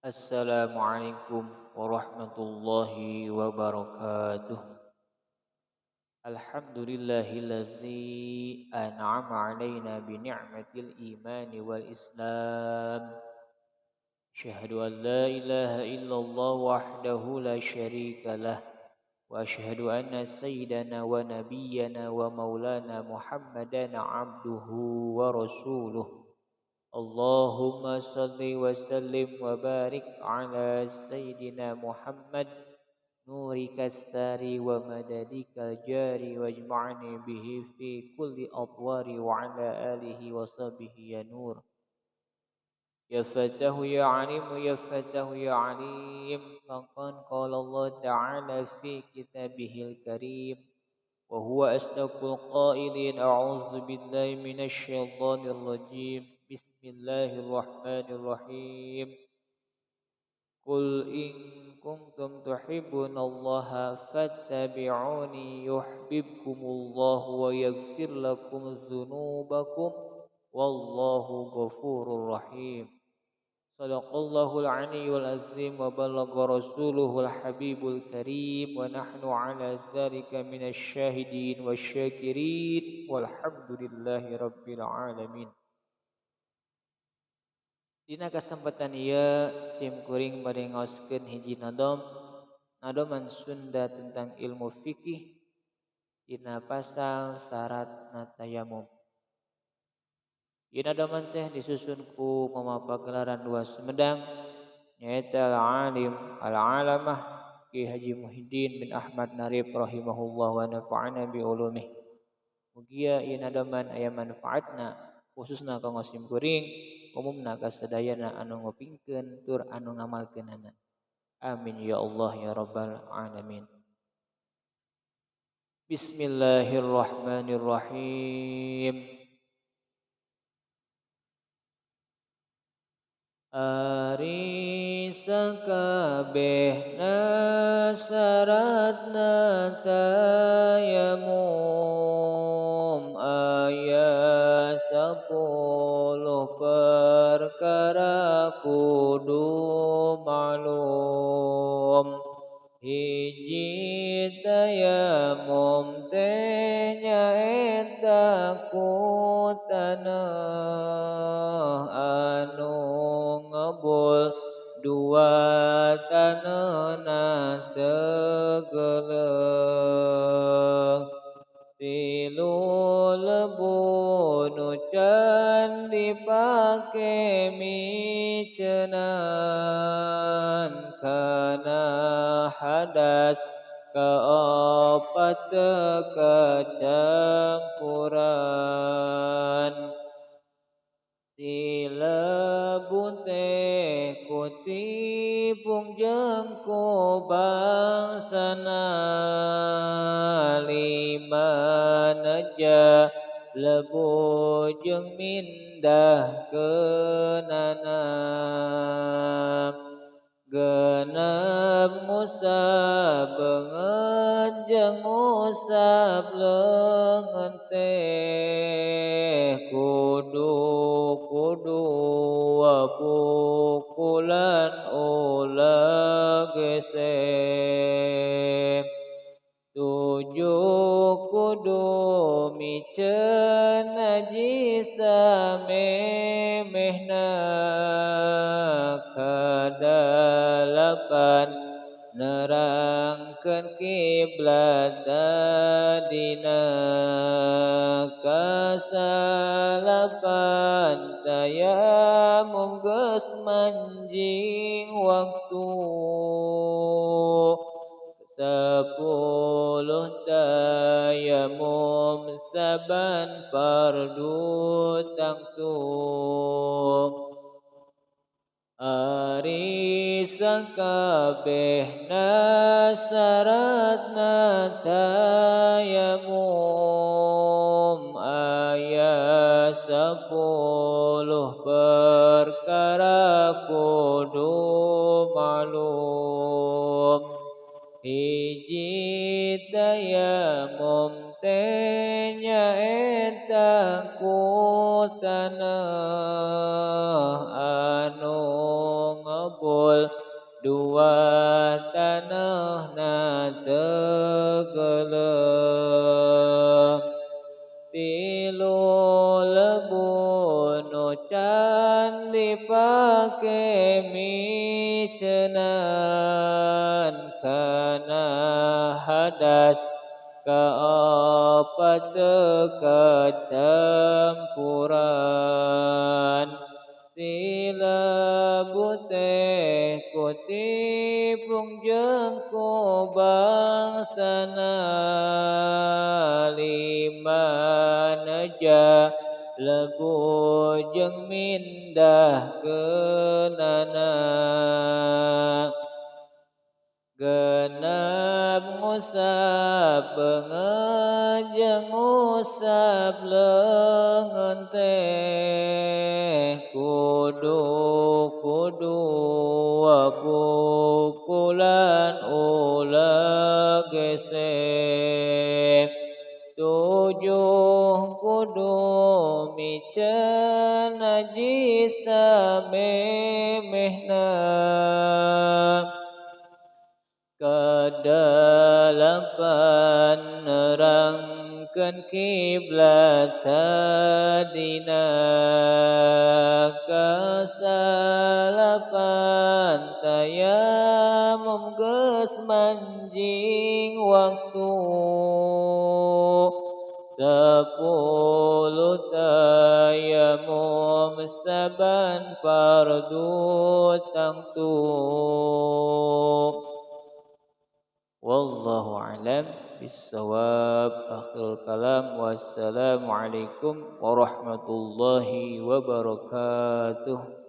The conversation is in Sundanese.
Assalamualaikum warahmatullahi wabarakatuh. Alhamdulillahillazi an'ama alaina bi ni'matil imani wal islam. Asyhadu an la ilaha illallah wahdahu la syarika lah wa asyhadu anna sayyidana wa nabiyyana wa maulana Muhammadan abduhu wa rasuluh. Allahumma salli wa sallim wa barik ala sayyidina Muhammad nurika sari wa madadika jari wajma'ni bihi fi kulli atwari wa ala alihi wa sahbihi ya nur. Ya fatahu ya alim ya fatahu ya alim. Faqad qala Allah ta'ala fi kitabihil karim wa huwa asdaqul qailin. A'udzu billahi minasy syaithanir rajim. Bismillahirrahmanirrahim. Qul in kuntum tuhibbunallaha fattabi'uni yuhibbukumullahu wa yaghfir lakum dzunubakum wallahu ghafurur rahim. Sadaqallahul aliyyul azim wa balagha rasuluhul habibul karim wa nahnu ala dzalika minasy syahidin wasyakirin walhamdulillahi rabbil alamin. Dina kesempatan ieu sim kuring bade ngaoskeun hiji nadom, nadoman Sunda tentang ilmu fikih dina pasal syaratna tayamum. Ieu nadoman teh disusun ku Mama Pagelaran 2 Sumedang nyaeta al-alim al-alamah Ki Haji Muhyiddin bin Ahmad Narib rahimahullah wa nafa'ana bi ulumih. Mugia ieu nadoman aya manfaatna khususna kanggo sim kuring, umumna kasadayana anu ngupingkeun tur anu ngamalkeunana. Amin ya Allah ya rabbal alamin. Bismillahirrahmanirrahim. Ari sakabehna syaratna tayamum aya 10 perkara kudu maklum. Hiji tayamum teh nyaeta ku taneuh anu ngebul dua taneuna teu geuleuh. Tilu lebu nu can dipake miceunan kana hadas kaopat teu kacampuran. Si lebu teh ku tipung jeung ku bangsana lima neja lebu jeung mindah keunana. Genep ngusap beungeut jeung ngusap leungeun teh kudu kudu pukulan ulah geseh. 7 kudu miceun najis samemehna. Kadalapan nerangkeun kiblat dina. Kasalapan tayamum geus manjing waktu. 10 tayamum saban fardu tangtu. Ari sakabehna syaratna tayamum aya 10 perkara kudu maklum. Hiji tayamum teh nyaeta ku taneuh anu hungkul dua tanahna tegeleng tilu lebu nu can dipake micenan kana hadas kaopat kecampuran sila buteh kutipung jeung ku bangsana lima neja lebu jeung mindah kenana genep ngusap beungeut jeung ngusap leungeun teh kudu kudu pukulan ulah gesek tujuh kudu miceun najis samemehna kedelapan nerangkeun kiblat tadina kasalapan tayamum geus manjing waktu 10 tayamum saban fardu tangtu. Wallahu a'lam bissawab. Akhirul kalam, wassalamualaikum warahmatullahi wabarakatuh.